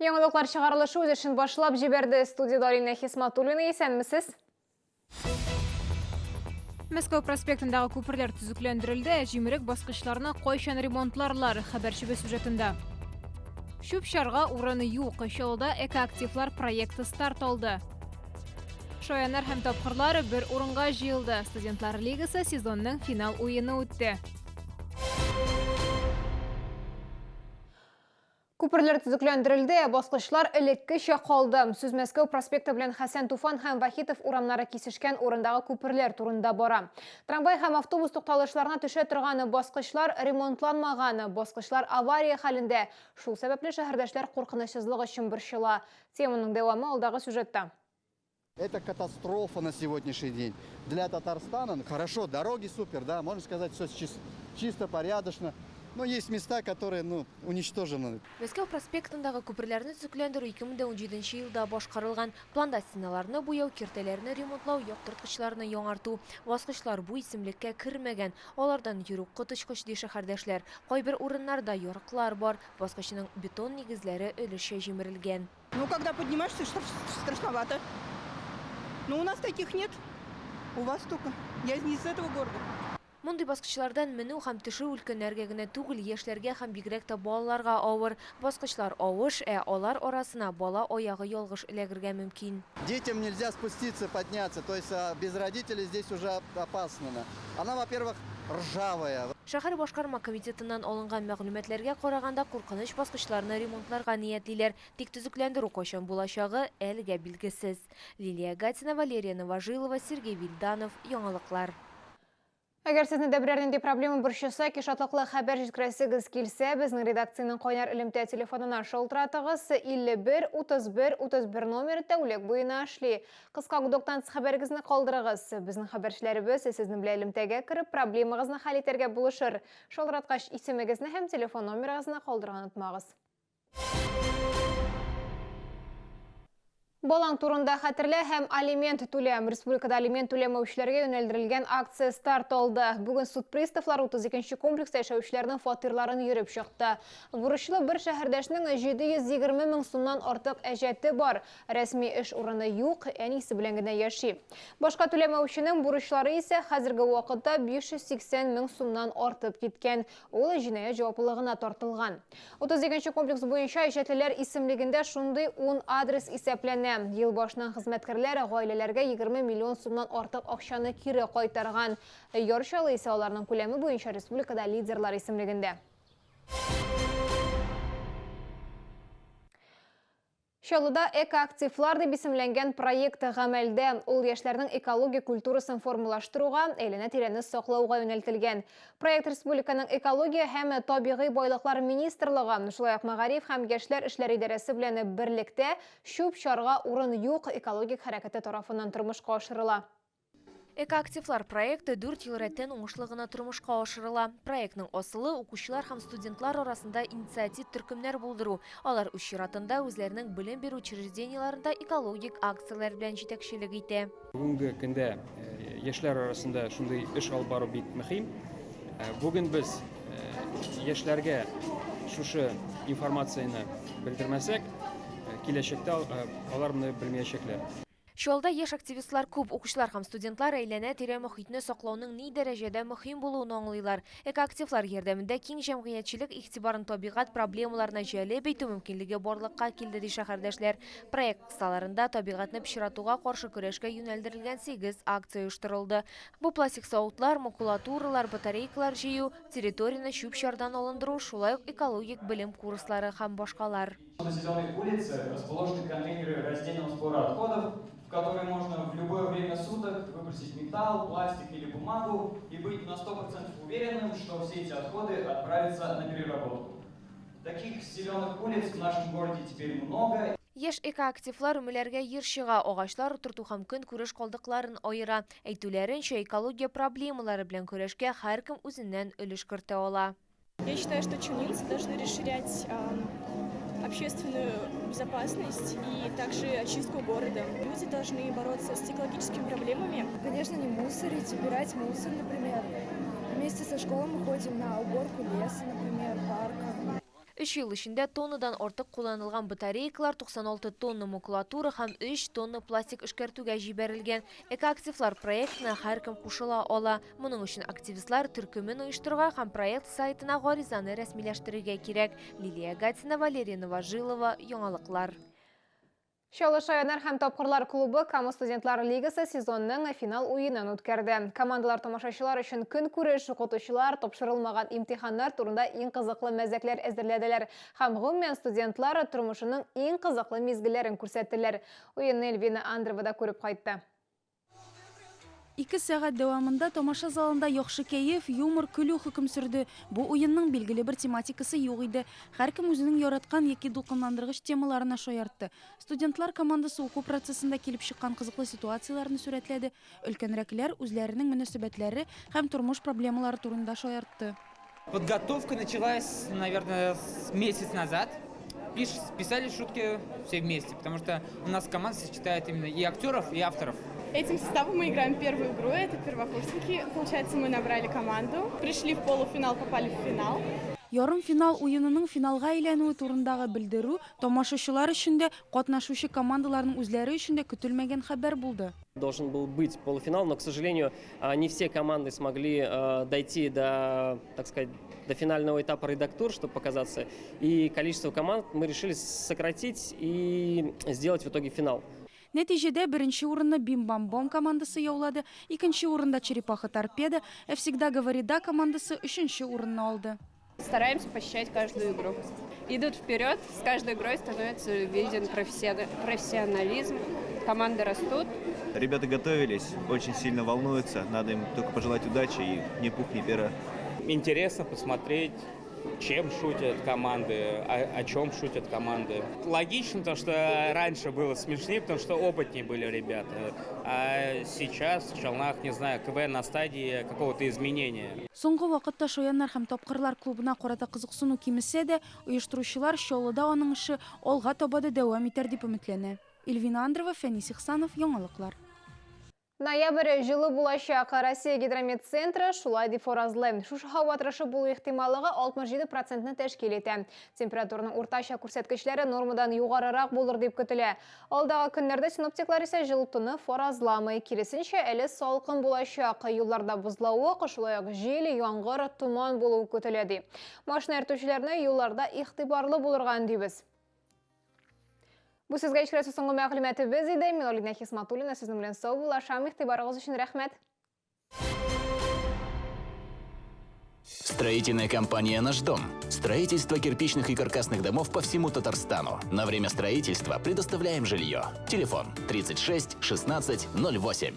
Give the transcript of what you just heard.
Яңалыклар чыгарылышы үз эшен башлап җибәрде. Студиядә Алинә Хисматуллина, исәнмесез. Мәскәү проспектындагы күперләр төзекләндерелде, ә җимерек баскычларны кайчан ремонтларлар? Хәбәрчебез сюжетында. Чүп-чарга урын юк. Чаллыда экоактивлар проекты старт алды. Шаяннар һәм тапкырлар бер урынга җыелды. Студентлар лигасы сезонның финал уены үтте. Күперләр төзекләндерелде, ә баскычлар элеккечә калды. Сүз Мәскәү проспекты белән Хәсән Туфан һәм Вахитов урамнары кисешкән урындагы күперләр турында бара. Трамвай һәм автобус тукталышларына төшә торган баскычлар ремонтланмаган, баскычлар авария хәлендә. Шул сәбәпле шәһәрдәшләр куркынычсызлык өчен борчыла. Теманың дәвамы алдагы сюжетта. Это катастрофа на сегодняшний день. Для Татарстана, хорошо, дороги супер, да, можно сказать, все чисто, порядочно. Но есть места, которые, ну, уничтожены. Мәскәү проспектындагы күперләрне төзекләндерү 2017 елда башкарылган. Планда стеналарны буяу, киртәләрне ремонтлау, яктырткычларны яңарту. Баскычлар бу исемлеккә кермәгән. Алардан йөрү коточкыч, ди шәһәрдәшләр. Кайбер урыннарда ярыклар бар, баскычның бетон нигезләре өлешчә җимерелгән. Ну, когда поднимаешься, страшновато. Но у нас таких нет. У вас только. Я не из этого города. Мондый баскычлардан менү һәм төшү өлкәннәргә генә түгел, яшьләргә һәм бигрәк тә балаларга авыр. Баскычлар авыш, ә алар арасына бала аягы ялгыш эләгергә мөмкин. Детям нельзя спуститься, подняться, то есть без родителей здесь уже опасно. Она, во-первых, ржавая. Шәһәр башкарма комитетыннан алынган мәгълүматларга караганда, куркыныч баскычларны ремонтларга ниятлиләр. Тик төзекләндерү кайчан булачагы әлегә билгесез. Лилия Гатина, Валерия Новожилова, Сергей Вильданов, Яңалыклар. Әгәр сезне дә берәр нинди проблема борчыса, яки шатлыклы хәбәр җиткерәсегез килсә, безнең редакциянең кайнар элемтә телефонына шалтыратыгыз. 51 31 31 номеры тәүлек буена эшли. Кыска гудоктан тыш хәбәрегезне калдырыгыз. Безнең хәбәрчеләребез сезнең белән элемтәгә кереп, проблемагызны хәл итәргә булышыр. Шалтыраткач, исемегезне һәм телефон номерыгызны калдырырга онытмагыз. Балаң турында хәтерлә һәм алимент түлә. Республикада алимент түләмәүчеләргә юнәлдерелгән акция старт алды. Бүген суд приставлары 32 нче комплекста яшәүчеләрнең фатирларын йөреп чыкты. Бурычлы бер шәһәрдәшнең 720 мең сумнан артык әҗәте бар. Рәсми эш урыны юк, әнисе белән генә яши. Башка түләмәүченең бурычлары исә хәзерге вакытта 580 мең сумнан артып киткән. Ул җинаять җаваплылыгына тартылган. 32 нче комплекс буенча иҗатлеләр исемлегендә шундый ун адрес исәпләнә. Ел башыннан хезмәткәрләр гаиләләргә 20 миллион сумнан артык акчаны кире кайтарган. Яр Чаллы исә аларның күләме буенча республикада лидерлар исемлегендә. Чаллыда Экоактивлар дип исемләнгән проект гамәлдә. Ул яшьләрнең экологик культурасын формалаштыруга, әйләнә-тирәне саклауга юнәлтелгән. Проект республиканың Экология һәм табигый байлыклар министрлыгы, шулай ук Мәгариф һәм яшьләр эшләре идарәсе белән берлектә Чүп-чарга урын юк экологик хәрәкәте тарафыннан тормышка ашырыла. Экоактивлар проекты дүрт ел рәттән уңышлы гына тормышка ашырыла. Проектның асылы, укучылар һәм студентлар арасында инициатив төркемнәр булдыру. Алар үз чиратында үзләренең белем бирү учреждениеләрендә экологик акцияләр белән җитәкчелек итә. Бүгенге көндә яшьләр арасында шундый эш алып бару бик мөһим. Бүген без яшьләргә шушы информацияне белдермәсәк, киләчәктә алар моны белмәячәкләр. Чаллыда яшь активистлар күп. Укучылар һәм студентлар әйләнә-тирә мохитне саклауның ни дәрәҗәдә мөһим булуын аңлыйлар. Экоактивлар ярдәмендә киң җәмгыятьчелек игътибарын табигать проблемаларына җәлеп итү мөмкинлеге барлыкка килде, ди шәһәрдәшләр. Проект кысаларында табигатьне пычратуга каршы көрәшкә юнәлдерелгән сигез акция оештырылды. Бу пластик савытлар, макулатуралар, батарейкалар җыю, территорияне чүп-чардан алындыру, шулай ук экологик белем курслары һәм башкалар. На Зеленой улице расположены контейнеры раздельного сбора отходов, в которые можно в любое время суток выбросить металл, пластик или бумагу и быть на 100% уверенным, что все эти отходы отправятся на переработку. Таких зеленых улиц в нашем городе теперь много. Яшь экоактивлар өмәләргә еш чыга, агачлар утырту һәм көнкүреш калдыкларын аера. Әйтүләренчә, экология проблемалары белән көрәшкә һәркем үзеннән өлеш кертә ала. Я считаю, что челнинцы должны расширять общественную безопасность и также очистку города. Люди должны бороться с экологическими проблемами. Конечно, не мусорить, убирать мусор, например. Вместе со школой мы ходим на уборку леса, например, парка. Өч ел эчендә тоннадан артык кулланылган батарейкалар, 96 тонна макулатура һәм өч тонна пластик эшкәртүгә җибәрелгән. Экоактивлар проектына һәркем кушыла ала. Моның өчен активистлар төркемен оештырырга һәм проект сайтына гаризаны рәсмиләштерергә кирәк. Лилия Гатина, Валерия Новожилова, Яңалыклар. Чаллы Шаяннар һәм Тапкырлар клубы Кама студентлар лигасы сезонның финал уенын үткәрде. Командалар тамашачылар өчен көнкүреш, укытучылар, тапшырылмаган имтиханнар турында иң кызыклы мәзәкләр әзерләделәр һәм гомумән студентлар тормышының иң кызыклы мизгелләрен күрсәттеләр. Уенны Эльвина Андрева да күреп кайтты. Ике сәгать дәвамында тамаша залында яхшы кәеф, юмор, көлү хөкем сөрде. Бу уенның билгеле бер тематикасы юк иде. Һәркем үзенең яраткан яки дулкынландыргыч темаларына шаяртты. Студентлар командасы уку процессында килеп чыккан кызыклы ситуацияләрне сурәтләде, өлкәнрәкләр үзләренең мөнәсәбәтләре һәм тормыш проблемалары турында шаяртты. Подготовка началась, наверное, с месяц назад. Писали шутки все вместе, потому что у нас команда сочетает именно и актеров, и авторов. Этим составом мы играем первую игру, это первокурсники. Получается, мы набрали команду, пришли в полуфинал, попали в финал. Ярымфинал уенының финалга әйләнүе турындагы белдерү тамашачылар өчен дә, катнашучы командаларның үзләре өчен дә көтелмәгән хәбәр булды. Должен был быть полуфинал, но, к сожалению, не все команды смогли дойти до, так сказать, до финального этапа редактур, чтобы показаться. И количество команд мы решили сократить и сделать в итоге финал. Нәтиҗәдә беренче урынны Бим-Бам-Бом командасы яулады, икенче урында Черепаха Торпеда, ә Всегда говори да командасы өченче урынны алды. Стараемся посещать каждую игру. Идут вперед, с каждой игрой становится виден профессионализм, команды растут. Ребята готовились, очень сильно волнуются, надо им только пожелать удачи и ни пух, ни пера. Интересно посмотреть, чем шутят команды, о чем шутят команды. Логично то, что раньше было смешнее, потому что опытнее были ребята. А сейчас в Челнах, не знаю, КВН на стадии какого-то изменения. Соңгы вакытта Шаяннар һәм Тапкырлар клубына карата кызыксыну кимесә дә, оештыручылар Чаллыда аның эше алга таба да дәвам итәр дип өметләнә. Эльвина Андрова, Фәнис Ихсанов, Яңалыклар. Ноябрь җылы булачак. Россия гидрометцентры шулай дип фаразлый. Шушы һава торышы булу ихтималлыгы 67 процентны тәшкил итә. Температураның уртача күрсәткечләре нормадан югарырак булыр дип көтелә. Алдагы көннәрдә синоптиклар исә җылытуны фаразламый. Киресенчә, әле салкын булачак. Юлларда бозлавык, шулай ук җил, яңгыр, томан булуы көтелә ди. Машина йөртүчеләрне юлларда игътибарлы булырга өндибез. Бу сезгә ишкерәсе соңгы мәгълүматыбыз иде. Мин Алина Хисматуллина сезнең белән саубуллашам. Игътибарыгыз өчен рәхмәт. Строительная компания «Наш дом». Строительство кирпичных и каркасных домов по всему Татарстану. На время строительства предоставляем жилье. Телефон 36 16 08.